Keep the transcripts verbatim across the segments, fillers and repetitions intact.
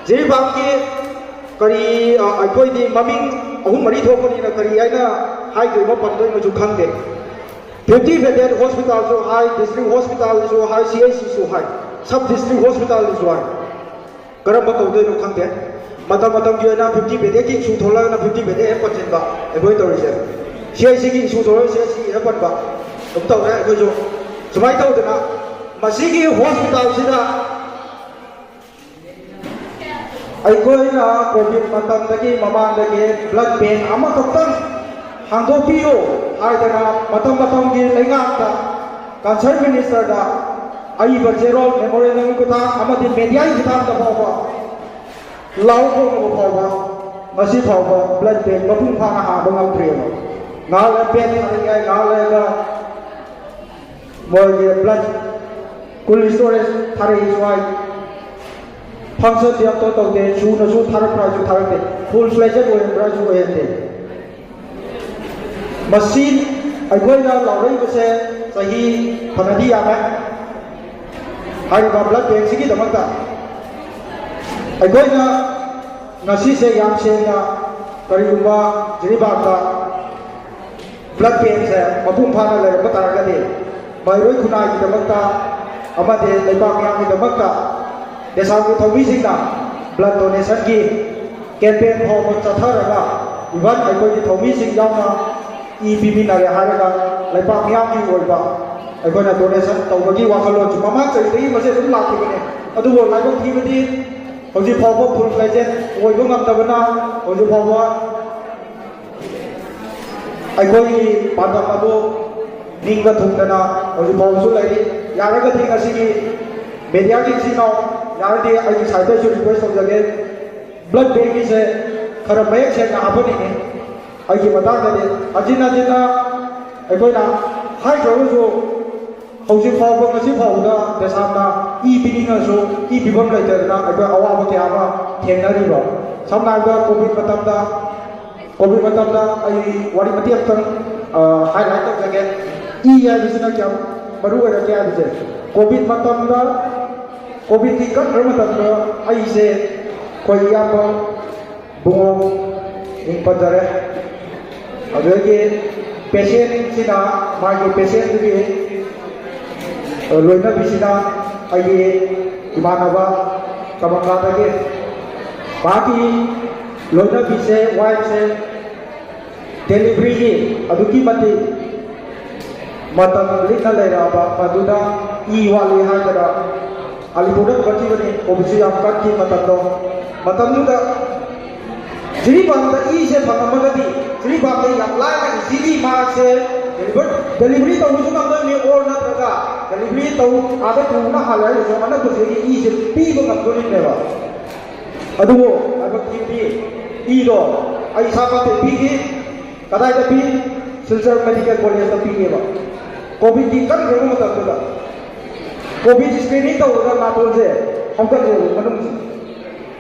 ꯖꯤꯔꯤꯕꯥꯝꯒꯤ ꯀꯔꯤ, ꯑ, ꯑꯩꯈꯣꯏꯗꯤ ꯃꯃꯤꯡ ꯑꯍꯨꯝ ꯃꯔꯤ ꯊꯣꯛꯄꯅꯤꯅ ꯀꯔꯤ ꯍꯥꯏꯅ ꯍꯥꯏꯗꯣꯏꯅꯣ ꯄꯟꯗꯣꯏꯅꯣꯁꯨ ꯈꯪꯗꯦ꯫ Fifty bedded hospitalꯁꯨ ꯍꯥꯏ, district hospitalꯁꯨ ꯍꯥꯏ, C H Cꯁꯨ ꯍꯥꯏ, sub district hospitalꯁꯨ ꯍꯥꯏ꯫ ꯀꯔꯝꯕ ꯀꯧꯗꯣꯏꯅꯣ ꯈꯪꯗꯦ꯫ ꯃꯇꯝ ꯃꯇꯝꯒꯤ ꯑꯣꯏꯅ fifty beddedꯀꯤ issue ꯊꯣꯛꯂꯒꯅ fifty bedded ꯍꯦꯛ ꯄꯟꯁꯤꯟꯕ ꯑꯩꯈꯣꯏ ꯇꯧꯔꯤꯁꯦ꯫ C H Cꯒꯤ issue ꯊꯣꯛꯂꯒ C H Cꯒꯤ ꯍꯦꯛ ꯄꯟꯕ ꯑꯗꯨꯝ ꯇꯧꯔꯦ ꯑꯩꯈꯣꯏꯁꯨ꯫ ꯁꯨꯃꯥꯏꯅ ꯇꯧꯗꯅ ꯃꯁꯤꯒꯤ hospitalꯁꯤꯗ ꯑꯩꯈꯣꯏꯅ COVID ꯃꯇꯝꯗꯒꯤ ꯃꯃꯥꯡꯗꯒꯤ blood bank ꯑꯃꯈꯛꯇꯪ ꯍꯥꯡꯗꯣꯛꯄꯤꯌꯨ ꯍꯥꯏꯗꯅ ꯃꯇꯝ ꯃꯇꯝꯒꯤ ꯂꯩꯉꯥꯛꯇ, concern ministerꯗ ꯑꯏꯕ ꯆꯦꯔꯣꯜ, memorandumꯒꯤ ꯈꯨꯊꯥꯡ ꯑꯃꯗꯤ mediaꯒꯤ ꯈꯨꯊꯥꯡꯗ ꯐꯥꯎꯕ ꯂꯥꯎ ꯈꯣꯡꯂꯕ ꯐꯥꯎꯕ ꯉꯁꯤ ꯐꯥꯎꯕ blood bank ꯃꯄꯨꯡ ꯐꯥꯅ ꯍꯥꯡꯕ ꯉꯝꯗ꯭ꯔꯤꯑꯕ꯫ ꯉꯥꯏꯍꯥꯛ ꯂꯩꯔ bed ꯊꯥꯔꯛꯑꯦ, ꯉꯥꯏꯍꯥꯛ ꯂꯩꯔꯒ ꯃꯣꯏꯒꯤ blood cold storage ꯊꯥꯔꯛꯏꯁꯨ ꯍꯥꯏ, functionꯗꯤ ꯑꯝꯇ ꯇꯧꯗꯦ, ꯁꯨꯅꯁꯨ ꯊꯥꯔꯛꯄ꯭ꯔꯥꯁꯨ ꯊꯥꯔꯛꯇꯦ, full fledged ꯑꯣꯏꯔꯝꯕ꯭ꯔꯥꯁꯨ ꯑꯣꯏꯍꯟꯗꯦ꯫ ꯃꯁꯤ ꯑꯩꯈꯣꯏꯅ ꯂꯥꯎꯔꯛꯏꯕꯁꯦ ꯆꯍꯤ ꯐꯅꯗꯤ ꯌꯥꯝꯃꯦ꯫ ꯍꯥꯏꯔꯤꯕ blood bankꯁꯤꯒꯤꯗꯃꯛꯇ ꯑꯩꯈꯣꯏꯅ ꯉꯁꯤꯁꯦ ꯌꯥꯝ ꯁꯦꯡꯅ ꯀꯔꯤꯒꯨꯝꯕ ꯖꯤꯔꯤꯕꯥꯝꯗ blood bankꯁꯦ ꯃꯄꯨꯡ ꯐꯥꯅ ꯂꯩꯔꯝꯕ ꯇꯥꯔꯒꯗꯤ ꯃꯍꯩꯔꯣꯏ ꯈꯨꯟꯅꯥꯏꯒꯤꯗꯃꯛꯇ ꯑꯃꯗꯤ ꯂꯩꯕꯥꯛ ꯃꯤꯌꯥꯝꯒꯤꯗꯃꯛꯇ ꯗꯦꯁꯥꯝꯒꯤ ꯊꯧꯃꯤꯁꯤꯡꯅ blood donationꯒꯤ campaign ꯐꯥꯎꯕ ꯆꯠꯊꯔꯒ even ꯑꯩꯈꯣꯏꯒꯤ ꯊꯧꯃꯤꯁꯤꯡ ꯌꯥꯎꯅ ꯏ ꯄꯤꯃꯤꯟꯅꯔꯦ ꯍꯥꯏꯔꯒ ꯂꯩꯕꯥꯛ ꯃꯤꯌꯥꯝꯒꯤ ꯑꯣꯏꯕ ꯑꯩꯈꯣꯏꯅ donation ꯇꯧꯕꯒꯤ ꯋꯥꯈꯜꯂꯣꯟꯁꯨ ꯃꯃꯥꯡ ꯆꯍꯤꯗꯒꯤ ꯃꯁꯤ ꯑꯗꯨꯝ ꯂꯥꯛꯈꯤꯕꯅꯦ꯫ ꯑꯗꯨꯕꯨ ꯂꯥꯏꯕꯛ ꯊꯤꯕꯗꯤ ꯍꯧꯖꯤꯛ ꯐꯥꯎꯕ full fledged ꯑꯣꯏꯕ ꯉꯝꯗꯕꯅ ꯍꯧꯖꯤꯛ ꯐꯥꯎꯕ ꯑꯩꯈꯣꯏꯒꯤ ꯄꯥꯟꯗꯝ ꯑꯗꯨ ꯅꯤꯡꯕ ꯊꯨꯡꯗꯅ ꯍꯧꯖꯤꯛ ꯐꯥꯎꯕꯁꯨ ꯂꯩꯔꯤ꯫ ꯌꯥꯔꯒꯗꯤ ꯉꯁꯤꯒꯤ mediaꯒꯤ ꯏꯆꯤꯟ ꯏꯅꯥꯎ ꯌꯥꯔꯗꯤ ꯑꯩꯒꯤ sideꯇꯩꯁꯨ request ꯇꯧꯖꯒꯦ, blood bankꯀꯤꯁꯦ ꯈꯔ ꯃꯌꯦꯛ ꯁꯦꯡꯅ ꯍꯥꯞꯍꯟꯅꯤꯡꯉꯤ꯫ ꯑꯩꯒꯤ ꯃꯇꯥꯡꯗꯗꯤ ꯍꯟꯖꯤꯟ ꯍꯟꯖꯤꯟꯅ ꯑꯩꯈꯣꯏꯅ ꯍꯥꯏꯈ꯭ꯔꯒꯁꯨ ꯍꯧꯖꯤꯛ ꯐꯥꯎꯕ, ꯉꯁꯤ ꯐꯥꯎꯕꯗ ꯗꯦꯁꯥꯝꯅ ꯏ ꯄꯤꯅꯤꯡꯉꯁꯨ ꯏ ꯄꯤꯐꯝ ꯂꯩꯇꯗꯅ ꯑꯩꯈꯣꯏ ꯑꯋꯥꯕ ꯀꯌꯥ ꯑꯃ ꯊꯦꯡꯅꯔꯤꯕ꯫ ꯁꯝꯅ ꯍꯥꯏꯔꯕꯗ COVID ꯃꯇꯝꯗ, COVID ꯃꯇꯝꯗ ꯑꯩ ꯋꯥꯔꯤ ꯃꯇꯦꯛ ꯑꯃꯇꯪ, ꯑ, highlight ꯇꯧꯖꯒꯦ꯫ ꯏ ꯍꯥꯏꯕꯁꯤꯅ ꯀꯌꯥꯝ ꯃꯔꯨ ꯑꯣꯏꯔꯛꯀꯦ ꯍꯥꯏꯕꯁꯦ꯫ COVID ꯃꯇꯝꯗ, COVIDꯀꯤ ꯀꯟꯈ꯭ꯔ ꯃꯇꯝꯗ ꯑꯩꯁꯦ ꯑꯩꯈꯣꯏ ꯏꯌꯥꯝꯕ ꯕꯨꯡꯉꯣ ꯃꯤꯡ ꯄꯟꯖꯔꯦ꯫ ꯑꯗꯨꯗꯒꯤ ꯄꯦꯁꯦꯟꯁꯤꯅ ꯃꯥꯒꯤ ꯄꯦꯁꯦꯟꯗꯨꯒꯤ ꯂꯣꯏꯅꯕꯤꯁꯤꯅ ꯑꯩꯒꯤ ꯏꯃꯥꯟꯅꯕ ꯀꯃꯂꯥꯗꯒꯤ꯫ ꯃꯥꯒꯤ ꯂꯣꯏꯅꯕꯤꯁꯦ, ꯋꯥꯏꯐꯁꯦ ꯗꯦꯂꯤꯚꯔꯤꯒꯤ ꯑꯗꯨꯛꯀꯤ ꯃꯇꯤꯛ ꯃꯇꯝ ꯂꯤꯛꯅ ꯂꯩꯔꯛꯑꯕ ꯃꯗꯨꯗ ꯏ ꯋꯥꯠꯂꯤ ꯍꯥꯏꯗꯅ ꯑꯂꯤꯄꯨꯔꯗ ꯄꯨꯈꯠꯈꯤꯕꯅꯤ꯫ ꯀꯣꯚꯤꯠꯁꯨ ꯌꯥꯝ ꯀꯟꯈꯤ ꯃꯇꯝꯗꯣ꯫ ꯃꯇꯝꯗꯨꯗ ꯖꯤꯔꯤꯕꯥꯝꯗ ꯏꯁꯦ ꯐꯪꯉꯝꯃꯒꯗꯤ ꯖꯤꯔꯤꯕꯥꯝꯗ ꯌꯥꯝ ꯂꯥꯏꯅ ꯏꯖꯤꯂꯤ ꯃꯥꯁꯦ ꯗꯦꯂꯤꯚꯔ ꯗꯦꯂꯤꯚꯔꯤ ꯇꯧꯕꯁꯨ ꯉꯝꯗꯣꯏꯅꯤ, ꯑꯣꯔ ꯅꯠꯇ꯭ꯔꯒ ꯗꯦꯂꯤꯚꯔꯤ ꯇꯧ ꯑꯥꯗ ꯄꯨꯅ ꯍꯥꯜꯂꯦ ꯍꯥꯏꯔꯁꯨ ꯑꯅꯛꯄꯁꯤꯗꯒꯤ ꯏꯁꯦ ꯄꯤꯕ ꯉꯝꯗꯣꯔꯤꯕꯅꯦꯕ꯫ ꯑꯗꯨꯕꯨ ꯂꯥꯏꯕꯛ ꯊꯤꯕꯗꯤ ꯏꯗꯣ ꯑꯩ ꯏꯁꯥꯃꯛꯇ ꯄꯤꯈꯤ꯫ ꯀꯗꯥꯏꯗ ꯄꯤ? ꯁꯤꯜꯆꯔ ꯃꯦꯗꯤꯀꯦꯜ ꯀꯣꯂꯦꯖꯇ ꯄꯤꯌꯦꯕ꯫ ꯀꯣꯚꯤꯠꯀꯤ ꯀꯟꯈ꯭ꯔꯕ ꯃꯇꯝꯗꯨꯗ ꯀꯣꯚꯤꯠ ꯁ꯭ꯀ꯭ꯔꯤꯅꯤꯡ ꯇꯧꯕꯗ ꯅꯥꯇꯣꯟꯁꯦ ꯍꯣꯡꯒꯠꯂꯦꯕ ꯃꯅꯨꯡꯁꯦ꯫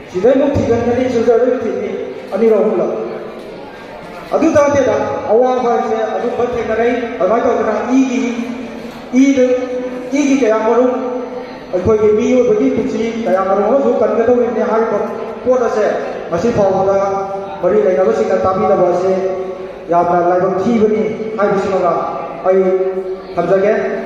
ꯁꯤꯗꯩ ꯑꯃꯨꯛ ꯊꯤꯒꯟꯒꯅꯤ, ꯁꯤꯜꯆꯔꯗꯩ ꯑꯃꯨꯛ ꯊꯤꯅꯤ, ꯑꯅꯤꯔꯛ ꯑꯍꯨꯝꯂꯛ꯫ ꯑꯗꯨ ꯅꯠꯇꯦꯗ, ꯑꯋꯥꯕ ꯍꯥꯏꯁꯦ ꯑꯗꯨꯝꯕ ꯊꯦꯡꯅꯔꯛꯏ꯫ ꯑꯗꯨꯃꯥꯏꯅ ꯇꯧꯗꯅ ꯏꯒꯤ ꯏꯗ ꯏꯒꯤ ꯀꯌꯥ ꯃꯔꯨꯝ ꯑꯩꯈꯣꯏꯒꯤ ꯃꯤꯑꯣꯏꯕꯒꯤ ꯄꯨꯟꯁꯤ ꯀꯌꯥ ꯃꯔꯨꯝ ꯑꯃꯁꯨ ꯀꯟꯒꯗꯧꯔꯤꯕꯅꯤ ꯍꯥꯏꯔꯤꯕ ꯄꯣꯠ ꯑꯁꯦ ꯉꯁꯤ ꯐꯥꯎꯕꯗ ꯃꯔꯤ ꯂꯩꯅꯕꯁꯤꯡꯅ ꯇꯥꯕꯤꯗꯕ ꯑꯁꯤ ꯌꯥꯝꯅ ꯂꯥꯏꯕꯛ ꯊꯤꯕꯅꯤ ꯍꯥꯏꯕꯁꯤꯃꯒ ꯑꯩ ꯊꯝꯖꯒꯦ꯫